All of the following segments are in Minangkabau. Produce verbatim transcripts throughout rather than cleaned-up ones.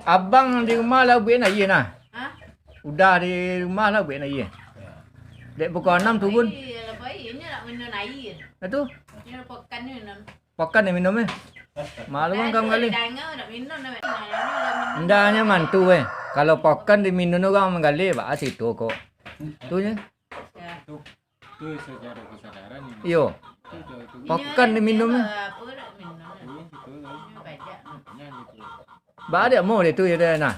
Abang di rumah lah buek aia nah. Hah? Udah di rumah lah buek aia. Dek pukul anam turun. Aia, lah baik. Inyo nak minum aia. Nah tu. Inyo pokan ni minum. Pokan diminum, eh. Malu kan kamu gali. Indak nyo mantu, eh. Kalau pokan diminum urang manggali, baa situ kok. Tu je. Tu, tu secara kesadaran ni. Iyo. Tu, tu, tu. Pokan diminum. Inyo apo nak minum? Iyo, situ tu. Inyo bajak. Inyo gitu. Baa dak mau dia tu, ya, dia, nah.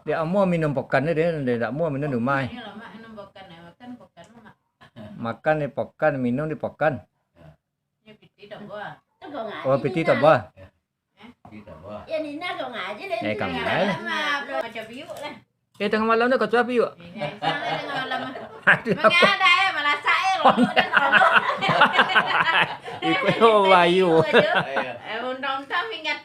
Dak mau minum pokan dia, dia dak mau minum di rumah. Inyo lah, Mak, minum pokan, eh. Makan pokan, Mak. Makan di pokan, minum di pokan. Yo, piti tabah. Oh, piti tabah. Eh? Piti tabah. Ya, Nina kau ngaji lah. Eh, itu kamu ya, lain. Macam biuk lah. Eh, tangah malam tu kau cuap biuk. Ini, salah tangah malam. Aduh, apa? Mangada, eh, malasak, eh, lolok dan lolok. Ikut yo, bayu. Biuk aja. Eh, undang-undang ingat.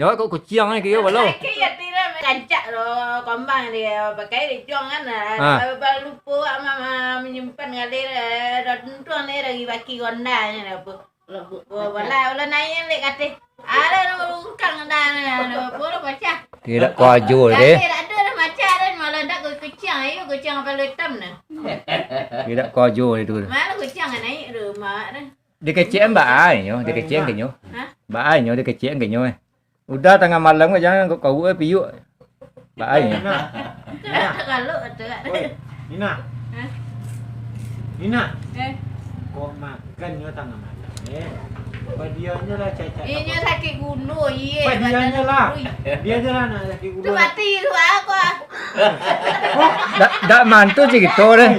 Nyo kok kuciang ni kiro balau. Sakik ati lah, rancak lo, kambang dia pakai di cuang kan. Ha. Ba-, ba-, lupo awak ma-, ma-, manyimpan ngalih, eh, dah tuntuang dia dari baki ronda ni dah apo. Wah, balah, ulah naik lek kateh. Ada nang rungkang dah, dah, dah, apo dah pacah. Tidak kuajo deh. Kateh tak ada dah macam dah, malah dak kuciang, ayo kuciang kepala hitam dah. Tidak kuajo itu. Malah kuciang naik rumah dah. Dikecekan baa inyo, dikecekan ka inyo. Hah? Baa inyo, dikecekan ka inyo, eh. Udah tangah malam ko, jangan kok kau, eh, piuk. Baa inyo. Nina. Nina. Kalau tu, Kak. Oi, Nina. Hah? Nina. Eh. Kok makan nyo tangah malam, eh? Padianyo lah cacak. Inyo sakik gulo, iye, padianyo badan lah. Ui. Dia je lah nak sakik gulo. Tu mati tu, ah, kok, ah. Oh. Dak, dak mantu carito deh.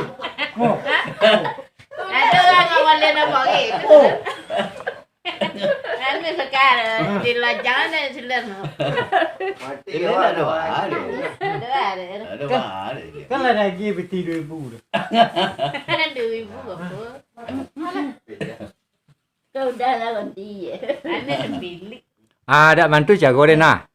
Oh. Hah? Ado urang awalnyo namo gitu. Oh. Anu sekarang, di lajang ada siler. Mati. Ado, ado, ado. Ado, ado. Ado, ado. Kan lah lagi piti dua ribu tu. Dua ribu apa? Kau udah lah ganti. Anu bilik. Ah, dak mantu caro deh nah.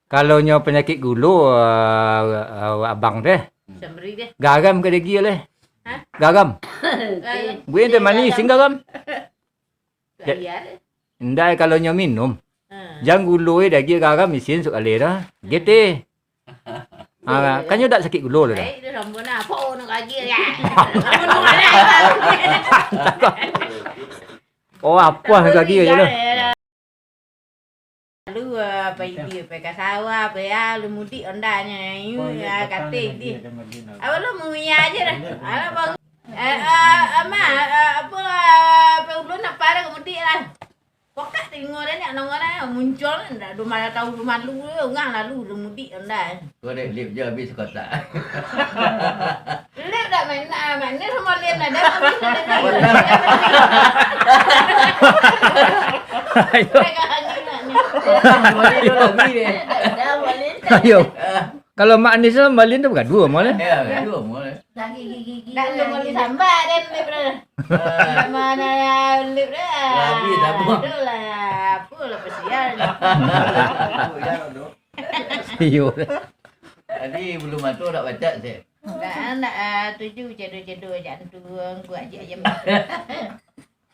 Kalau nyo panyakik gulo, ah, ah, abang teh. Samri deh. Garam ka dek leh. Hah? Garam. Garam. Buin teh manis, sing garam. Ndai, kalau nyo minum. Ha. Jan gulo e dagiak garam isin sukali tu. Geteh. Ha, kan nyo dak sakik gulo tu dah. Baik, tu sambung lah. Apo nak kaki ya? Oh, apo nak kaki je tu? Lalu, ah, pai di, pai ka sawah, pai, ah, lalu mudik ondanyo, ah, katik di. Apo lo, muya aja dah. Alah, bang. Eh, eh, ama, eh, apo lah, apo ulun apa dah mudik lah. Kokak tingo dah ni, anong dah, muncul dah, dua malam tahu, dua malam lu, ngah lalu, lu mudik dah. Kau dek lip je habis kotak. Lip dah main, ah, main ni sama Lin dah, habis dah. Ayo. Dah, dah, Lin. Ayo. Kalau Mak Anies lah, Mak Lin tu bagaduo mah lah. Ya, bagaduo mah lah. Lagi gigi-gigi. Nak lu beli sambal dan lip dah. Mana lip dah? Habis dah, Bu. Aduh lah, apo lah pasial. Iyo. Tadi belum mato dak pacak, Sep. Dak, dak, ah, tuju cedo-cedo aja tu, kuat je ayam.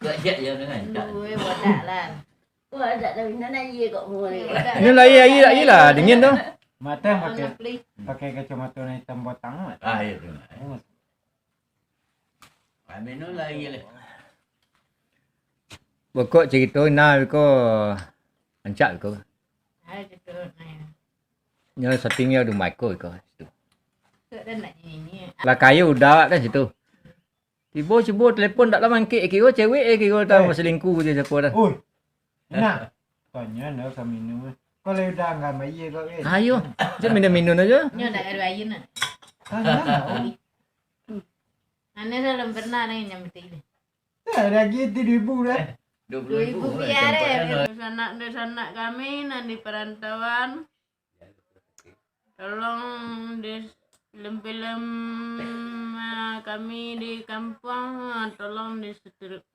Kuat je ayam dengan. Dua bodak lah. Wah, dak tahu, ino aia kok mua ni. Dak. Ino lah aia, aia, aia lah, dingin tu. Mata pakai, pakai kacamata warna hitam batang, Mat. Ah, iyo tu, Mat. Oh. Minum lah aia lah. Pokok carito nah biko rancak biko. Nyo setting nyo di Maiko biko situ. Lah kayo udah kan situ. Tibo cubo telepon dak lah mangkek, kiro cewek eh, kiro tau selingkuh je siapo dah. Oi. Nah. Tanyo dah ka minum. Kalau udah anggam aia kau, eh. Ayo. Cuma minum-minum aja. Nyo dak ada aia nah. Tanyo lah. Ane salam pernah nang nyampe ini. Dah lagi tu dua ribu dah. Dua puluh ribu. Dua ribu biar eh. Sanak-sanak kami nan di perantauan. Tolong di film-film, ah, kami di kampuang, ah, tolong di-subscribe.